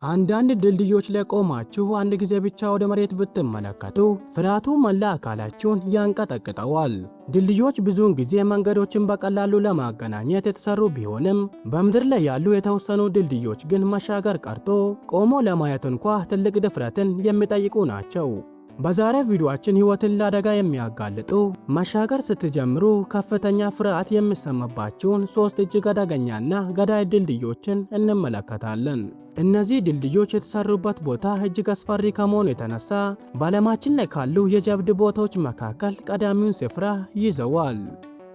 አንዳንድ ድልድዮች ላይ ቆማችሁ አንድ ጊዜ ብቻ ወደ መሬት ብትመለከቱ ፍርሃቱ መላ አካላችሁን ያንቀጠቅጠዋል። ድልድዮች ብዙውን ጊዜ መንገዶችን በቀላሉ ለማገናኘት የተሰሩ ቢሆንም፣ በምድር ላይ ያሉ የተወሰኑ ድልድዮች ግን መሻገር ቀርቶ ቆሞ ለማየት እንኳ ትልቅ ድፍረትን የሚጠይቁ ናቸው። በዛሬ ቪዲዮአችን ህይወትን ለአደጋ የሚያጋልጡ፣ መሻገር ስትጀምሩ ከፍተኛ ፍርሃት የሚሰማባችሁን ሶስት እጅግ አደገኛና ገዳይ ድልድዮችን እንመለከታለን። እነዚህ ድልድዮች የተሰሩበት ቦታ እጅግ አስፈሪ ከመሆኑ የተነሳ በዓለማችን ላይ ካሉ የጀብድ ቦታዎች መካከል ቀዳሚውን ስፍራ ይዘዋል።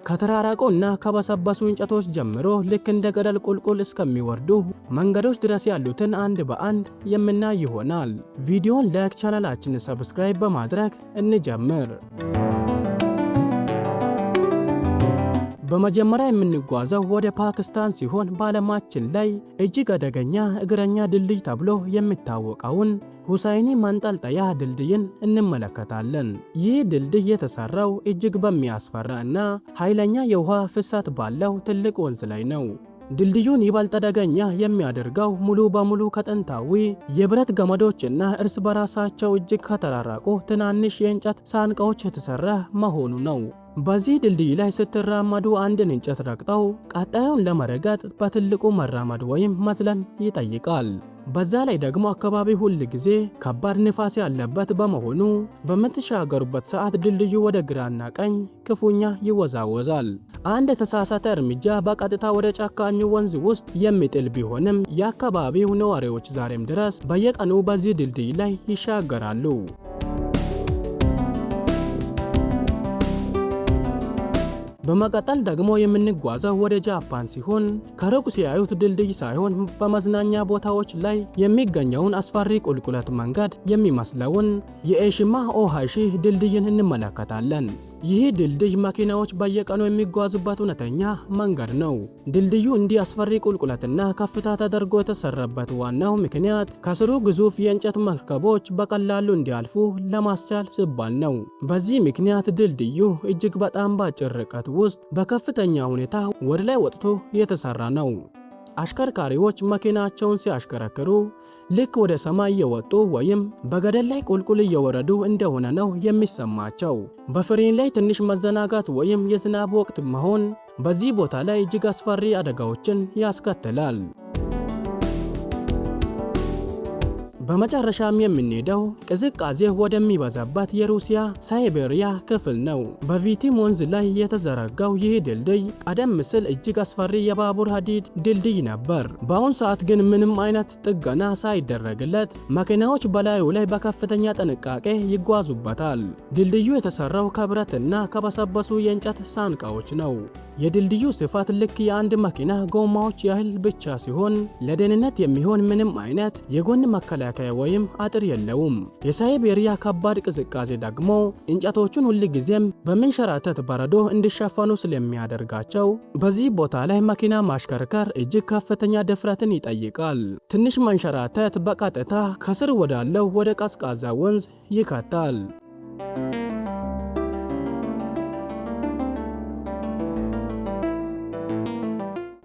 ከተራራቁ እና ከበሰበሱ እንጨቶች ጀምሮ ልክ እንደ ገደል ቁልቁል እስከሚወርዱ መንገዶች ድረስ ያሉትን አንድ በአንድ የምናይ ይሆናል። ቪዲዮን like፣ ቻናላችንን subscribe በማድረግ እንጀምር። በመጀመሪያ የምንጓዘው ወደ ፓኪስታን ሲሆን፣ በዓለማችን ላይ እጅግ አደገኛ እግረኛ ድልድይ ተብሎ የሚታወቀውን ሁሳይኒ ማንጠልጠያ ድልድይን እንመለከታለን። ይህ ድልድይ የተሰራው እጅግ በሚያስፈራ እና ኃይለኛ የውሃ ፍሰት ባለው ትልቅ ወንዝ ላይ ነው። ድልድዩን ይበልጥ አደገኛ የሚያደርገው ሙሉ በሙሉ ከጥንታዊ የብረት ገመዶችና እርስ በራሳቸው እጅግ ከተራራቁ ትናንሽ የእንጨት ሳንቃዎች የተሰራ መሆኑ ነው። በዚህ ድልድይ ላይ ስትራመዱ አንድን እንጨት ረግጠው ቀጣዩን ለመረገጥ በትልቁ መራመድ ወይም መዝለል ይጠይቃል። በዛ ላይ ደግሞ አካባቢ ሁል ጊዜ ከባድ ንፋስ ያለበት በመሆኑ በምትሻገሩበት ሰዓት ድልድዩ ወደ ግራና ቀኝ ክፉኛ ይወዛወዛል። አንድ የተሳሳተ እርምጃ በቀጥታ ወደ ጨካኙ ወንዝ ውስጥ የሚጥል ቢሆንም፣ የአካባቢው ነዋሪዎች ዛሬም ድረስ በየቀኑ በዚህ ድልድይ ላይ ይሻገራሉ። በመቀጠል ደግሞ የምንጓዘው ወደ ጃፓን ሲሆን፣ ከሩቅ ሲያዩት ድልድይ ሳይሆን በመዝናኛ ቦታዎች ላይ የሚገኘውን አስፈሪ ቁልቁለት መንገድ የሚመስለውን የኤሽማ ኦሃሺ ድልድይን እንመለከታለን። ይህ ድልድይ መኪናዎች በየቀኑ የሚጓዙበት እውነተኛ መንገድ ነው። ድልድዩ እንዲህ አስፈሪ ቁልቁለትና ከፍታ ተደርጎ የተሰራበት ዋናው ምክንያት ከስሩ ግዙፍ የእንጨት መርከቦች በቀላሉ እንዲያልፉ ለማስቻል ሲባል ነው። በዚህ ምክንያት ድልድዩ እጅግ በጣም በአጭር ርቀት ውስጥ በከፍተኛ ሁኔታ ወደ ላይ ወጥቶ የተሰራ ነው። አሽከርካሪዎች መኪናቸውን ሲያሽከረክሩ ልክ ወደ ሰማይ እየወጡ ወይም በገደል ላይ ቁልቁል እየወረዱ እንደሆነ ነው የሚሰማቸው። በፍሬን ላይ ትንሽ መዘናጋት ወይም የዝናብ ወቅት መሆን በዚህ ቦታ ላይ እጅግ አስፈሪ አደጋዎችን ያስከትላል። በመጨረሻም የምንሄደው ቅዝቃዜ ወደሚበዛበት የሩሲያ ሳይቤሪያ ክፍል ነው። በቪቲም ወንዝ ላይ የተዘረጋው ይህ ድልድይ ቀደም ሲል እጅግ አስፈሪ የባቡር ሀዲድ ድልድይ ነበር። በአሁን ሰዓት ግን ምንም አይነት ጥገና ሳይደረግለት መኪናዎች በላዩ ላይ በከፍተኛ ጥንቃቄ ይጓዙበታል። ድልድዩ የተሰራው ከብረትና ከበሰበሱ የእንጨት ሳንቃዎች ነው። የድልድዩ ስፋት ልክ የአንድ መኪና ጎማዎች ያህል ብቻ ሲሆን፣ ለደህንነት የሚሆን ምንም አይነት የጎን መከላከያ ወይም አጥር የለውም። የሳይቤሪያ ከባድ ቅዝቃዜ ደግሞ እንጨቶቹን ሁልጊዜም በሚንሸራተት በረዶ እንዲሸፈኑ ስለሚያደርጋቸው በዚህ ቦታ ላይ መኪና ማሽከርከር እጅግ ከፍተኛ ድፍረትን ይጠይቃል። ትንሽ መንሸራተት በቀጥታ ከስር ወዳለው ወደ ቀዝቃዛ ወንዝ ይከታል።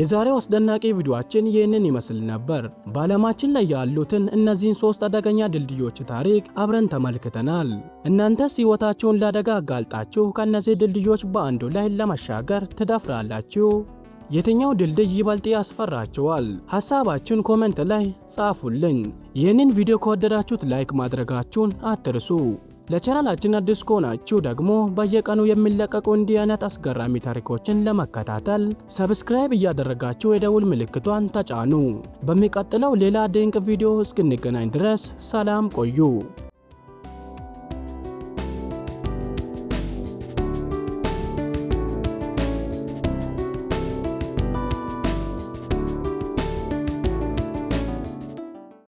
የዛሬው አስደናቂ ቪዲዮአችን ይህንን ይመስል ነበር። በዓለማችን ላይ ያሉትን እነዚህን ሶስት አደገኛ ድልድዮች ታሪክ አብረን ተመልክተናል። እናንተስ ሕይወታችሁን ለአደጋ አጋልጣችሁ ከእነዚህ ድልድዮች በአንዱ ላይ ለመሻገር ትደፍራላችሁ? የትኛው ድልድይ ይበልጥ ያስፈራችኋል? ሐሳባችሁን comment ላይ ጻፉልን። ይህንን ቪዲዮ ከወደዳችሁት like ማድረጋችሁን አትርሱ። ለቻናላችን አዲስ ከሆናችሁ ደግሞ በየቀኑ የሚለቀቁ እንዲህ አይነት አስገራሚ ታሪኮችን ለመከታተል subscribe እያደረጋችሁ የደውል ምልክቷን ተጫኑ። በሚቀጥለው ሌላ ድንቅ ቪዲዮ እስክንገናኝ ድረስ ሰላም ቆዩ።